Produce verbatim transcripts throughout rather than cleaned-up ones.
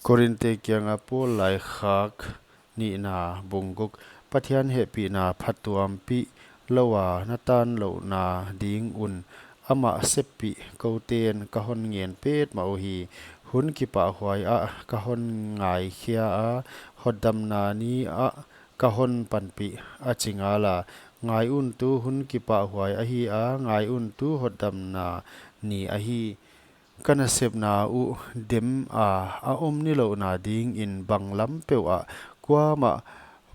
Korinte kianga Paul laikhak nihna bung guk. Pathian hehpihna phatuampih loua na tan louhna ding un amah seppih kote'n ka hon ngen petmah uhi. Hun kipahhuai ah ka hon ngaikhia a, hotdamna ni ah ka hon panpih a chi ngal a. Ngai un, tu hun kipahhuai ahi a, ngai un, tu hotdamna ni ahi. Ka nasepna uh dem a, a om nilouhna dingin banglam peuh ah kuamah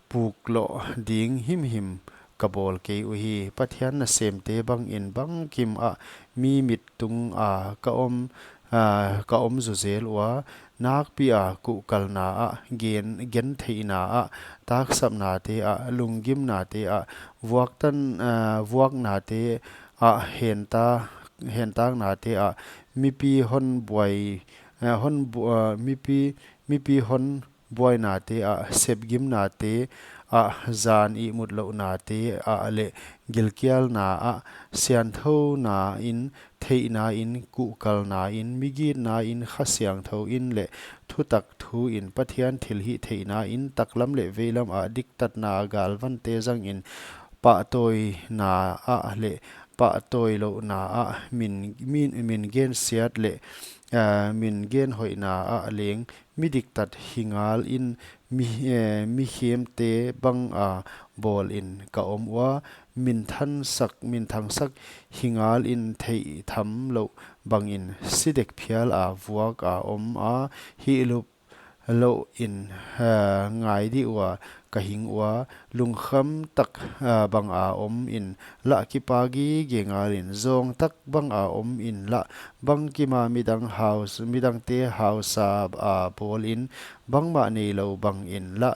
pukloh ding himhim ka bawl kei uhi. Pathian nasemte bangin bangkim ah mi mit tung a ka om, a, ka om zuzel ua, nakpi a kuhkalna ah, gen, gentheihna ah, taksapnate ah, lunggimnate ah, vuaktan, a, vuaknate ah, henta, hentaknate ah, mipi hon buai, a, hon bu-, a, mipi, mipi hon buainate ah, sepgimnate ah, zan ihmutlouhnate ah leh gilkialna ah, siangthouna in, theihna in, kuhkalna in, migitna in, Kha Siangthou in leh thutak thu in, Pathian thilhihtheihna in, taklam leh veilam ah diktatna galvante zangin, pahtawina ah leh pahtawilouhna ah, min, min, min gensiat leh, a, min genhoihna ah leng mi diktat hi ngal in, mi, e, mikhemte bang a bawlin ka om ua, min thangsak, min thangsak hi ngal in, theih tham louh bangin si dek phial a vuak a om a, hihlup louh in, a, ngai dih ua ka hing ua, lungkham tak, a, bang a om in lah, kipak gige ngal in zawng tak bang a om in lah, bangkim a midang haus-, midangte hausa a bawl in, bangmah neilou bangin lah,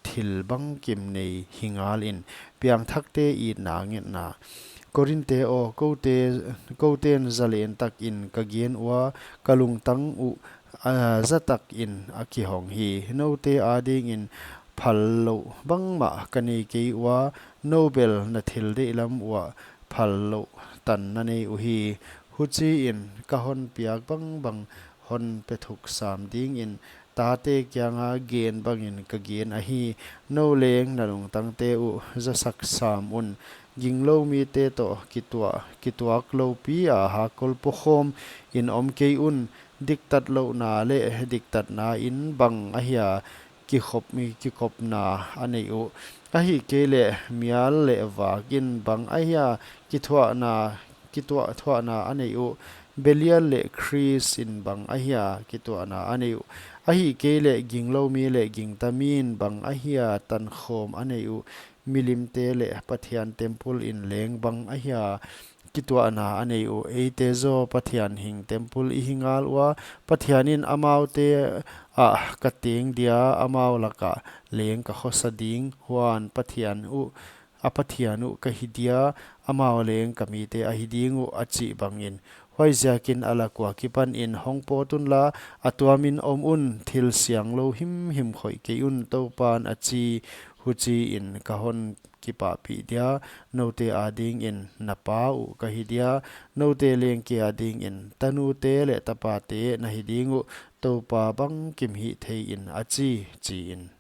thil bangkim nei hi ngal in, piangthakte itna ngetna. Korinte aw, kote, kote'n zalen takin ka gen ua, ka lungtang uh, a, za takin a kihong hi. Noute adingin phallouh bangmah ka nei kei ua, nou bel na thil deihlam uah phallouh tan na nei uhi. Huchiin ka hon piak bangbang hon pe thuk sam dingin, tate kianga gen bangin ka gen ahi. Nou leng na lungtangte uh zasak sam un. Ginglou mite toh kituah, kituak loupi a hakol pokhawm in om kei un. Diktatlouhna leh diktatna in bang ahia kikhop, kikhopna a nei uh? Ahihkeileh mial leh vak in bang ahia kithuahna, kituahthuahna a nei uh? Belial leh Khrist in bang ahia kituahna a nei uh? Ahihkeileh ginglou mi leh gingta mi'n bang ahia tankhawm a nei uh? Milimte leh Pathian temple in leng bang ahia kituahna a nei uh? Eite zaw Pathian hing temple i hi ngal ua, Pathian in, amaute ah ka teng dia, amau lakah leng ka khosa ding, huan Pathian uh, a Pathian uh ka hi dia, amau leng ka mite ahi ding uh, a chih bangin. Huaiziakin a lak ua kipanin hong pawt unla, a tuamin om un, thil sianglou himhim khoih kei un, Toupan a chi. Huchiin ka hon kipahpih dia, noute adingin na pa uh ka hi dia, noute leng kei adingin tanute leh tapate na hi ding uh, Toupa bangkim hihtheiin, a chi, chiin.